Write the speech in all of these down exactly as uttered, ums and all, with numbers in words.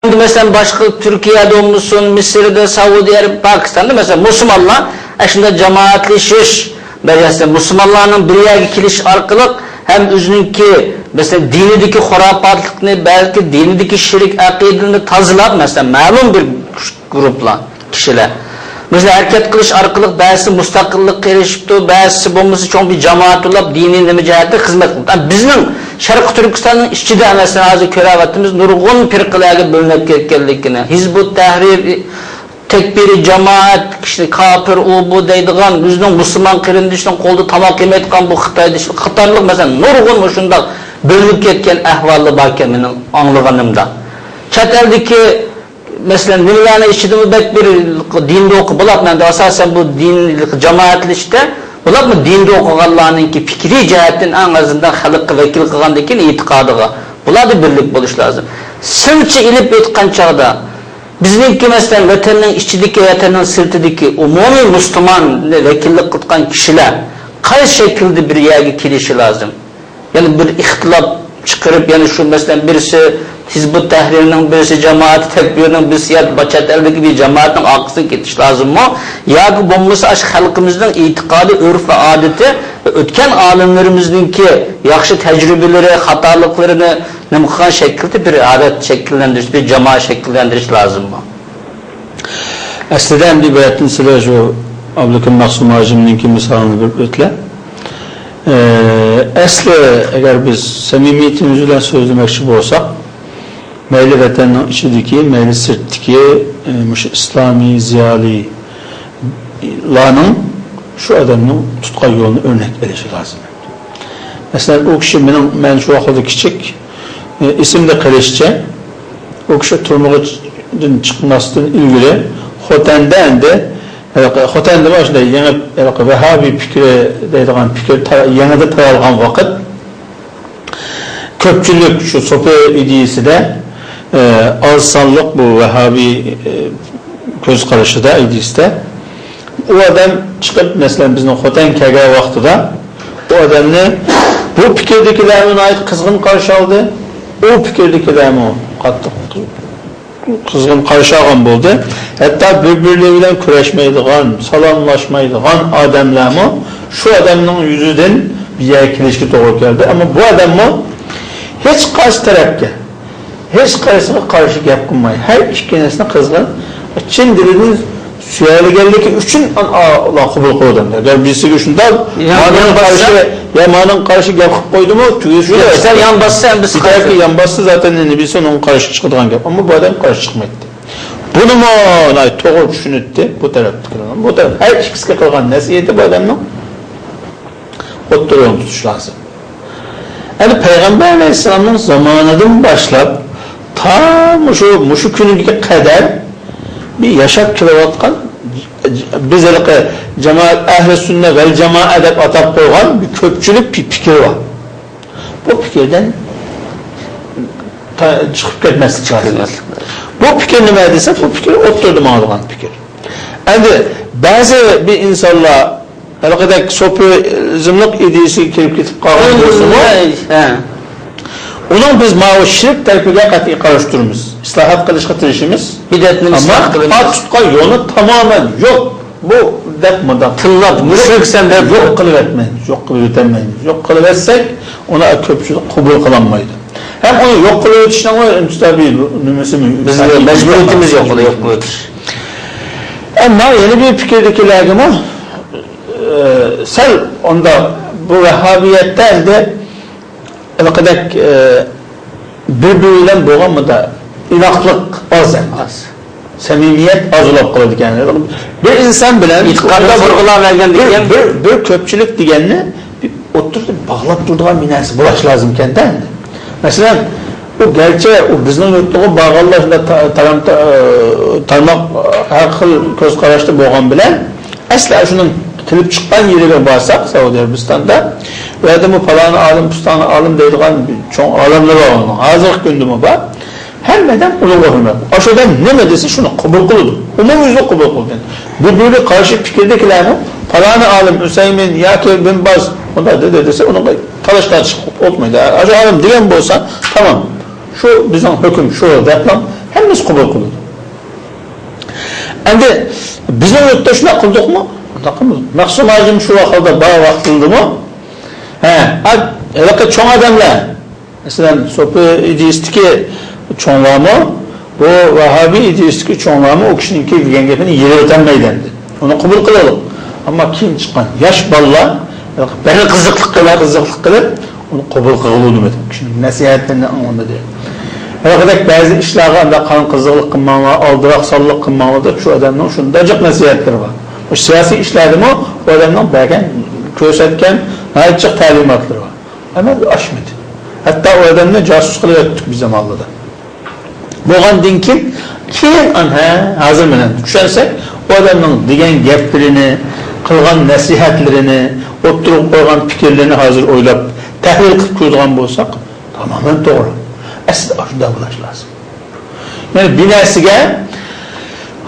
ئەمدى مەسىلەن، باشقا تۈركىيەدە بولمىسۇن، مىسىردا، سەئۇدى ئەرەب، پاكىستاندا، مەسىلەن، مۇسۇلمانلار ئەشۇنداق جامائەتلىشىش دەرىجىسىدە مۇسۇلمانلارنىڭ بىر يەرگە كېلىشى ئارقىلىق ھەم ئۆزىنىڭكى، مەسىلەن، دىنىدىكى خۇراپاتلىقنى، بەلكى دىنىدىكى شىرك ئەقىدىنى تازىلاپ، مەسىلەن، مەلۇم بىر گۇرۇپلار، كىشىلەر، مەسىلەن، ھەرىكەت قىلىش ئارقىلىق بەزىسى مۇستەقىللىققا ئېرىشىپتۇ، بەزىسى بولمىسا چوڭ بىر جامائەت توپلاپ دىنىي نېمە جەھەتتە خىزمەت قىلىپتۇ. بىزنىڭ شەرقىي تۈركىستاننىڭ ئىچىدە، مەسىلەن، ھازىر كۆرۈۋاتىمىز، نۇرغۇن پىرقىلەرگە بۆلۈنۈپ كەتكەنلىكىنى، ھىزبۇت تەھرىر، تەكپىرىي جامائەت، كىشىنى كاپىر، ئۇ، بۇ دەيدىغان، ئۆزىنىڭ مۇسۇلمان قېرىندىشىنىڭ قولىدا تاماق يېمەيدىغان بۇ خىتايدىشلار قاتارلىق، مەسىلەن، نۇرغۇن مۇشۇنداق بۆلۈنۈپ كەتكەن ئەھۋاللار باركەن مېنىڭ ئاڭلىغىنىمدا. چەت ئەلدىكى، مەسىلەن، نېمىلەرنىڭ ئىچىدىمۇ بەك بىر دىندا ئوقۇپ بولۇپ، مەن ئاساسەن بۇ دىن جامائەتلىشىشتە بولۇپمۇ دىندا ئوقۇغانلارنىڭكى پىكرىي جەھەتتىن ئەڭ ئازىندىن خەلققە ۋەكىل قىلغاندىن كېيىن ئېتىقادىغا، بۇلاردا بىرلىك بولۇش لازىم. سىلچە ئېلىپ ئېيتقان چاغدا، بىزنىڭكى، مەسىلەن، ۋەتەننىڭ ئىچىدىكى، ۋەتەننىڭ سىرتىدىكى ئومۇمىي مۇسۇلماننى ۋەكىللىك قىلىدىغان كىشىلەر قايسى شەكىلدە بىر يەرگە كېلىشى لازىم؟ يەنى بىر ئىختىلاپ چىقىرىپ، يەنى شۇ، مەسىلەن، بىرسى ھىزبۇت تەھرىرنىڭ، بىرسى جامائەت تەكبىرنىڭ، بىرسى يا چەت ئەلدىكى بىر جامائەتنىڭ ئارقىسىدىن كېتىش لازىممۇ؟ ياكى بولمىسا ئاشۇ خەلقىمىزنىڭ ئېتىقادى، ئۆرپ ۋە ئادىتى، ئۆتكەن ئالىملىرىمىزنىڭكى ياخشى تەجرىبىلىرى، خاتالىقلىرىنى نېمە قىلغان شەكىلدە بىر ھالەت شەكىللەندۈرۈش، بىر جامائەت شەكىللەندۈرۈش لازىممۇ؟ ئەسلىدە ئەمدى بۇ يەردىن سىلەر شۇ ئابلىكىم مەخسۇم ھاجىمنىڭكى مىسالىنى بېرىپ ئۆتلە. ئە، ئەسلى ئەگەر بىز سەمىمىيىتىمىز بىلەن سۆزلىمەكچى بولساق، مەيلى ۋەتەننىڭ ئىچىدىكى، مەيلى سىرتتىكى، ئە، مۇشۇ ئىسلامىي زىيالىيلارنىڭ شۇ ئادەمنىڭ تۇتقان يولىنى ئۆرنەك ئېلىشى لازىم. مەسىلەن، ئۇ كىشى مېنىڭ، مەن شۇ ۋاقىتتا كىچىك، ئە، ئېسىمدە قېلىشىچە، ئۇ كىشى تۈرمىدىن چىقماستىن ئىلگىرى خوتەندە ئەمدى، ھېلىقى خوتەندىمۇ شۇنداق يېڭى، ھېلىقى ۋەھابىي پىكرى دەيدىغان پىكىر تا-، يېڭىدىن تارالغان ۋاقىت، كۆپچىلىك شۇ سوپى ئىدىيىسىدە، ئە، ئاز سانلىق بۇ ۋەھابىي، ئە، كۆز قارىشىدا، ئىدىيىسىدە ئۇ ئادەم چىقىپ، مەسىلەن، بىزنىڭ خوتەن كەلگەن ۋاقتىدا ئۇ ئادەمنى بۇ پىكىردىكىلەرمۇ ناھايىتى قىزغىن قارشى ئالدى، ئۇ پىكىردىكىلەرمۇ قاتتىق قىزغىن قارشى ئالغان بولدى. ھەتتا بىر-بىرلىرى بىلەن كۆرۈشمەيدىغان، سالاملاشمايدىغان ئادەملەرمۇ شۇ ئادەمنىڭ يۈزىدىن بىر يەرگە كېلىشكە توغرا كەلدى. ئەمما بۇ ئادەممۇ ھېچ قايسى تەرەپكە، ھېچقايسىغا قارشى گەپ قىلماي، ھەر ئىككىلىسىنى قىزغىن، چىن دىلىدىن سۆيەلىگەنلىكى ئۈچۈن ئان-، ئا-، ئۇلار قوبۇل قىلىدۇ. ئەگەر بىرسىگە شۇنداق، يان، مانىڭ يان باسسا، قارشى، يا مانىڭ قارشى گەپ قىلىپ قويدىمۇ، تۈگىسى يوق. سەل يان باسسا، بىز بىر تەرەپكە قارشى. يان باسسا، زاتەن نېمىسى ئۇنىڭغا قارشى چىقىدىغان گەپ. ئەمما بۇ ئادەم قارشى چىقمايتتى. بۇنىمۇ ناھايىتى توغرا چۈشىنەتتى بۇ تەرەپتىكىلەر. بۇ تەرەپ، ھەر ئىككىسىگە قىلغان نەسىھىتى بۇ ئادەمنىڭ ئوتتۇرا يولنى تۇتۇش لازىم. ئەنە پەيغەمبەر ئەلەيھىسسالامنىڭ زامانىدىن باشلاپ تا مۇشۇ، مۇشۇ كۈنگە قەدەر بىر ياشاپ كېلىۋاتقان، بىز ھېلىقى جامائەت، ئەھلى سۈننە ۋەل جامائە دەپ ئاتاپ قويغان بىر كۆپچىلىك پى-، پىكرى بار. بۇ پىكىردىن تا-، چىقىپ كەتمەسلىك لازىم. بۇ پىكىر نېمە دېسە، بۇ پىكىر ئوتتۇرىدا ماڭىدىغان پىكىر. ئەمدى بەزى بىر ئىنسانلار ھېلىقىدەك سوپىزملىق ئىدىيىسىگە كىرىپ كېتىپ قالغان بولسىمۇ، ھە، ئۇنىڭ بىز ماۋۇ شىرك تەرىپىگە قەتئىي قارشى تۇرىمىز. ئىسلاھات قىلىشقا تىرىشىمىز. بىدئەتنى ئىسلاھ قىلىمىز. ئەمما ئات تۇتقان يولى تامامەن يوق. بۇ دەپ مۇنداق تىللاپ، مۇشرىكسەن دەپ يوق قىلىۋەتمەيمىز، يوق قىلىۋېتەلمەيمىز. يوق قىلىۋەتسەك، ئۇنى كۆپچىلىك قوبۇل قىلالمايدۇ. ھەم ئۇنى يوق قىلىۋېتىشنىڭ ئۇنچىدا بىر نېمىسى، بىزنىڭ مەجبۇرىيىتىمىز يوق، يوق قىلىۋېتىش. ئەمما يەنە بىر پىكىردىكىلەرگىمۇ، ئە، سەل ئۇنداق بۇ ۋەھابىيەتتە ئەمدى ھېلىقىدەك، ئە، بىر-بىرى بىلەن بولغان مۇنداق ئىناقلىق ئاز ئەمدى. ئاز. سەمىمىيەت ئاز بولۇپ قالىدىكەن. بىر ئىنسان بىلەن ئېتىقادىنى سورىغىلى بەرگەندىن بىر، كېيىن بىر، بىر كۆپچىلىك دېگەننى بىر ئوتتۇرىدا باغلاپ تۇرىدىغان بىر نەرسە بولۇش لازىمكەن-دە ئەمدى. مەسىلەن، ئۇ گەرچە ئۇ بىزنىڭ يۇرتتىغۇ بارغانلار شۇنداق تا-، تارام-، تا-، تارماق، ھەر خىل كۆز قاراشتا بولغان بىلەن، ئەسلى شۇنىڭ كېلىپ چىققان يېرىگە بارساق، سەئۇدى ئەرەبىستاندا، ئۇ يەردىمۇ پالانى ئالىم، پۇستانى ئالىم دەيدىغان چوڭ ئالىملار بار ئۇنىڭ. ھازىرقى كۈندىمۇ بار. ھەممە ئادەم ئۇنىڭغا ھۆرمەت. ئاشۇ ئادەم نېمە دېسە، شۇنى قوبۇل قىلىدۇ. ئومۇميۈزلۈك قوبۇل قىلىدۇ. بىر-بىرىگە قارشى پىكىردىكىلەرمۇ، پالانى ئالىم، ئۈسەيمىن ياكى بىن باز مۇنداق دېدى دېسە، ئۇنىڭغا تالاش-تارتىش قىلىپ ئولتۇرمايدۇ. ئاشۇ ئالىم دېگەن بولسا، تامام. شۇ بىزنىڭ ھۆكۈم شۇ دەپلا ھەممىسى قوبۇل قىلىدۇ. ئەمدى بىزنىڭ يۇرتدا شۇنداق قىلدۇقمۇ؟ ئۇنداق قىلمىدۇق. مەخسۇم ھاجىم شۇ ۋاقىتتا بار ۋاقتىدىمۇ؟ ھە، ھېلىقى چوڭ ئادەملەر، مەسىلەن، سوپى ئىدىيىسىدىكى چوڭلارمۇ، بۇ ۋاھابىي ئىدىيىسىدىكى چوڭلارمۇ ئۇ كىشىنىڭكى دېگەن گېپىنى يېرىۋېتەلمەيدۇ ئەمدى. ئۇنى قوبۇل قىلىۋالدۇق. ئەمما كېيىن چىققان ياش بالىلار بەك قىزىقلىق قىلىپ، قىزىقلىق قىلىپ، ئۇنى قوبۇل قىلغىلى ئۇنىمىدى. ئۇ كىشىنىڭ نەسىھەتلىرىنى ئاڭلىمىدى. ھېلىقىدەك بەزى ئىشلارغا ئەمدى قان قىزىقلىق قىلماڭلار، ئالدىراق سانلىق قىلماڭلار دەپ شۇ ئادەمنىڭ شۇنداق جىق نەسىھەتلىرى بار. مۇشۇ سىياسىي ئىشلاردىمۇ ئۇ ئادەمنىڭ بەرگەن، كۆرسەتكەن ناھايىتى جىق تەلىماتلىرى بار. ئەمەلگە ئاشمىدى. ھەتتا ئۇ ئادەمنى جاسۇس قىلىۋەتتۇق بىز زامانلىدا. بولغاندىن كېيىن، كېيىن ئان-، ھە، ھازىر مەن چۈشەنسەك، ئۇ ئادەمنىڭ دېگەن گەپلىرىنى، قىلغان نەسىھەتلىرىنى، ئوتتۇرىغا قويغان پىكىرلىرىنى ھازىر ئويلاپ، تەھلىل قىلىپ كۆرىدىغان بولساق، تامامەن توغرا. ئەسلىدە ئاشۇنداق بولۇش لازىم. يەنى بىر نەرسىگە،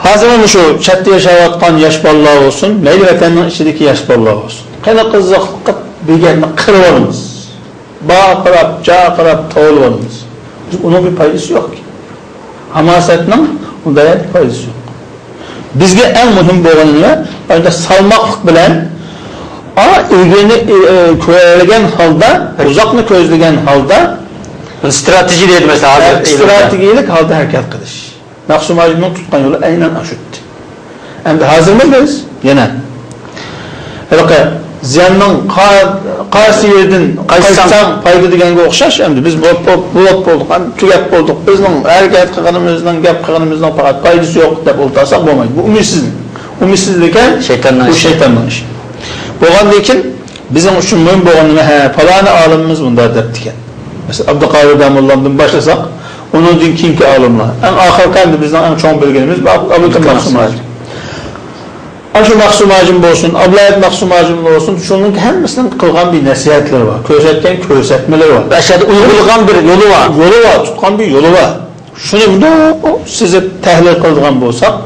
ھازىر مۇشۇ چەتتە ياشاۋاتقان ياش بالىلار بولسۇن، مەيلى ۋەتەننىڭ ئىچىدىكى ياش بالىلار بولسۇن، قېنى قىزىقلىق قىلىپ بىر گەپنى قىلىۋالىمىز. باغ قاراپ، جاغ قاراپ تاۋۇلۇۋالىمىز. بىز ئۇنىڭ بىر پايدىسى يوقكەن. ھاماسەتنىڭ ئۇنداق بىر پايدىسى يوق. بىزگە ئەڭ مۇھىم بولغىنى نېمە؟ ئاشۇنداق سالماقلىق بىلەن، ئا، ئىلگىرىنى، ئى، ئى، كۆرەلىگەن ھالدا، ئۇزاقنى كۆزلىگەن ھالدا، ستراتېگىيە دەيدۇ مەسىلەن، ھازىرقى ئىلىمدە. ستراتېگىيەلىك ھالدا ھەرىكەت قىلىش. مەخسۇم ھاجىمنىڭ تۇتقان يولى ئەينەن ئاشۇ ئىدى. ئەمدى ھازىرمۇ بىز يەنە ھېلىقى زىياننىڭ قا-، قايسى يېرىدىن قايتساڭ، قايتساڭ پايدا دېگەنگە ئوخشاش، ئەمدى بىز بولۇپ، بولۇپ، بولۇپ بولدۇق، ئەمدى تۈگەپ بولدۇق، بىزنىڭ ھەرىكەت قىلغىنىمىزنىڭ، گەپ قىلغىنىمىزنىڭ پەقەت پايدىسى يوق دەپ ئولتۇرساق بولمايدۇ. بۇ ئۈمىدسىزلىك. ئۈمىدسىزلىك شەيتاننىڭ بۇ ئىشى. شەيتاننىڭ ئىشى. بولغاندىن كېيىن بىزنىڭ ئۈچۈن مۇھىم بولغىنى، ھە، پالانى ئالىمىمىز مۇنداق دەپتىكەن. مەسىلەن، ئابدۇقادىر داموللامدىن باشلىساق، ئۇنىڭدىن كېيىنكى ئالىملار. ئەڭ ئاخىرقى ئەمدى بىزنىڭ ئەڭ چوڭ بىلگىنىمىز بۇ ئابلىكىم مەخسۇم ھاجىم. ئاشۇ مەخسۇم ھاجىم بولسۇن، ئابلايىت مەخسۇم ھاجىم بولسۇن، شۇنىڭ ھەممىسىنىڭ قىلغان بىر نەسىھەتلىرى بار، كۆرسەتكەن كۆرسەتمىلىرى بار. ئاشۇ يەردە ئۇيغۇرلىغان بىر يولى بار. يولى بار، تۇتقان بىر يولى بار. شۇنى مۇنداق سىزىپ تەھلىل قىلىدىغان بولساق،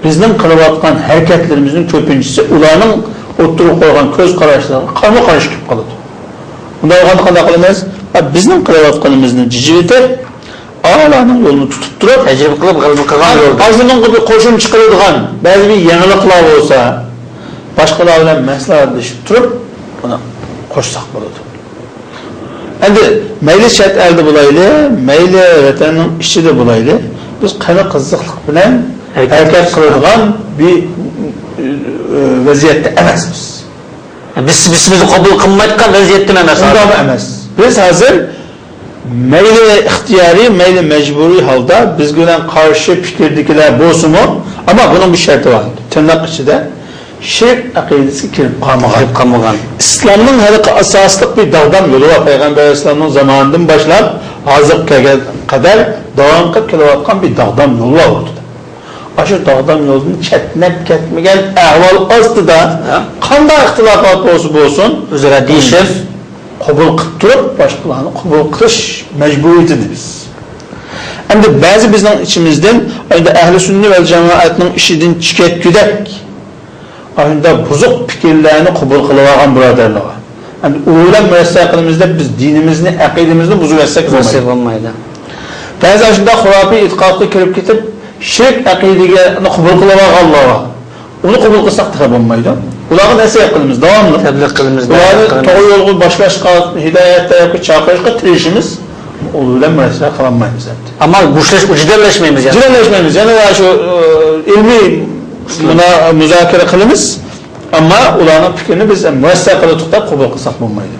بىزنىڭ قىلىۋاتقان ھەرىكەتلىرىمىزنىڭ كۆپىنچىسى ئۇلارنىڭ ئوتتۇرىغا قويغان كۆز قاراشلىرىغا قارىمۇ قارشى كېلىپ قالىدۇ. ئۇنداق بولغاندا قانداق قىلىمىز؟ ھە، بىزنىڭ قىلىۋاتقىنىمىزنى جىجىۋېتىپ، ئالانىڭ يولىنى تۇتۇپ تۇرۇپ، تەجرىبە قىلىپ غەلىبە قىلغان يولدا. ئاشۇنىڭغا بىر قوشۇمچە قىلىدىغان بەزى بىر يېڭىلىقلار بولسا، باشقىلار بىلەن مەسلىھەتلىشىپ تۇرۇپ، ئۇنى قوشساق بولىدۇ. ئەمدى مەيلى چەت ئەلدە بولايلى، مەيلى ۋەتەننىڭ ئىچىدە بولايلى، بىز قېنى قىزىقلىق بىلەن ھەرىكەت ھەرىكەت قىلىدىغان بىر، ئى، ۋەزىيەتتە ئەمەسمىز. بىز، بىز، بىزنى قوبۇل قىلمايدىغان ۋەزىيەتتىمۇ ئەمەس. ئۇنداقمۇ ئەمەس. بىز ھازىر مەيلى ئىختىيارىي، مەيلى مەجبۇرىي ھالدا بىز بىلەن قارشى پىكىردىكىلەر بولسىمۇ، ئەمما بۇنىڭ بىر شەرتى بار. تىرناق ئىچىدە شىرك ئەقىدىسىگە كىرىپ قالمىغان. كىرىپ قالمىغان. ئىسلامنىڭ ھېلىقى ئاساسلىق بىر داغدام يولى بار. پەيغەمبەر ئەلەيھىسسالامنىڭ زامانىدىن باشلاپ ھازىرغا كەلگەن قەدەر داۋام قىلىپ كېلىۋاتقان بىر داغدام يولى بار ئوتتۇرىدا. ئاشۇ داغدام يولدىن چەتنەپ كەتمىگەن ئەھۋال ئاستىدا، ھە، قانداق ئىختىلاپات بولسا بولسۇن، ئۆزئارا دېيىشىپ، قوبۇل قىلىپ تۇرۇپ، باشقىلارنى قوبۇل قىلىش مەجبۇرىيىتىدە بىز. ئەمدى بەزى بىزنىڭ ئىچىمىزدىن، ئەمدى ئەھلى سۈننە ۋەل جامائەتنىڭ ئىشىدىن چىقىۋەتكۈدەك، ئاشۇنداق بۇزۇق پىكىرلەرنى قوبۇل قىلىۋالغان بۇرادەرلەر بار. ئەمدى ئۇ بىلەن مۇرەسسە قىلىمىز دەپ، بىز دىنىمىزنى، ئەقىدىمىزنى بۇزۇۋەتسەك بولمايدۇ. بەزى ئاشۇنداق خۇراپىي ئېتىقادقا كىرىپ كېتىپ، شىرك ئەقىدىگە قوبۇل قىلىۋالغانلار بار. ئۇنى قوبۇل قىلساق تېخى بولمايدۇ. ئۇلارغا نەسىھەت قىلىمىز، داۋاملىق. تەبلىغ قىلىمىز، ئۇلارنى دەۋەت قىلىمىز. توغرا يولغا باشلاشقا، ھىدايەت تەرەپكە چاقىرىشقا تىرىشىمىز. ئۇ بىلەن مۇرەسسە قىلالمايمىز ئەمدى. ئەمما بوشاش-، جېدەللەشمەيمىز يەنە. جېدەللەشمەيمىز. يەنە شۇ، ئى، ئىلمىي مۇنا-، مۇزاكىرە قىلىمىز. ئەمما ئۇلارنىڭ پىكرىنى بىز مۇرەسسە قىلدۇق دەپ قوبۇل قىلساق بولمايدۇ.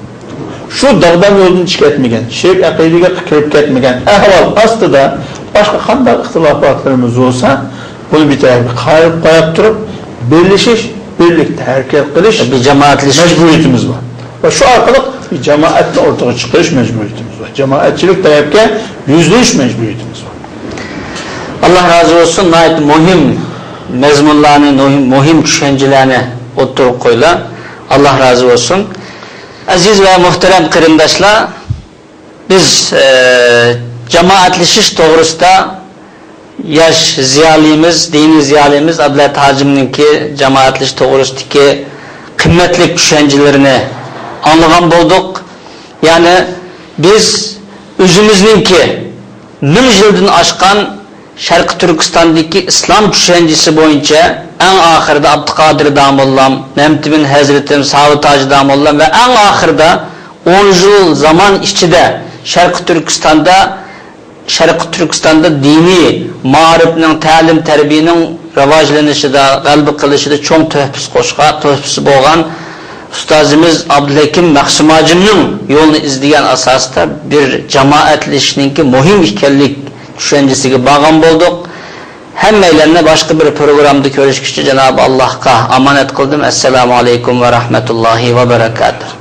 شۇ داغدام يولدىن چىقىپ كەتمىگەن، شىرك ئەقىدىگە كىرىپ كەتمىگەن ئەھۋال ئاستىدا باشقا قانداق ئىختىلاپاتلىرىمىز بولسا، بۇنى بىر تەرەپكە قايىپ قويۇپ تۇرۇپ، بىرلىشىش، بىرلىكتە ھەرىكەت قىلىش بىر جامائەتلىشىش مەجبۇرىيىتىمىز بار. ۋە شۇ ئارقىلىق بىر جامائەتنى ئورتىغا چىقىرىش مەجبۇرىيىتىمىز بار. جامائەتچىلىك تەرەپكە يۈزلىنىش مەجبۇرىيىتىمىز بار. ئاللا رازى بولسۇن، ناھايىتى مۇھىم مەزمۇنلارنى، مۇھىم، مۇھىم چۈشەنچىلەرنى ئوتتۇرىغا قويدۇلار. ئاللا رازى بولسۇن. ئەزىز ۋە مۇھتەرەم قېرىنداشلار، بىز، ئە، جامائەتلىشىش توغرىسىدا ياش زىيالىيىمىز، دىنىي زىيالىيىمىز ئابلەت ھاجىمنىڭكى جامائەتلىشىش توغرىسىدىكى قىممەتلىك چۈشەنچىلىرىنى ئاڭلىغان بولدۇق. يەنى بىز ئۆزىمىزنىڭكى مىڭ يىلدىن ئاشقان شەرقىي تۈركىستاندىكى ئىسلام چۈشەنچىسى بويىچە ئەڭ ئاخىرىدا ئابدۇقادىر داموللام، مەمتىمىن ھەزرىتىم، ساۋۇت ھاجى داموللام ۋە ئەڭ ئاخىرىدا ئون يىل زامان ئىچىدە شەرقىي تۈركىستاندا، شەرقىي تۈركىستاندا دىنىي مائارىپنىڭ، تەلىم-تەربىيەنىڭ راۋاجلىنىشىدا، غەلىبە قىلىشىدا چوڭ تۆھپىسى قوشقان، تۆھپىسى بولغان ئۇستازىمىز ئابدۇلھەكىم مەخسۇم ھاجىمنىڭ يولىنى ئىزدىگەن ئاساستا بىر جامائەتلىشىشنىڭكى مۇھىم ئىكەنلىك چۈشەنچىسىگە بارغان بولدۇق. ھەممەيلەننى باشقا بىر پروگراممىدا كۆرۈشكىچە جانابى ئاللاھقا ئامانەت قىلدىم. ئەسسالامۇ ئەلەيكۇم ۋە رەھمەتۇللاھى ۋە بەرەكاتۇھ.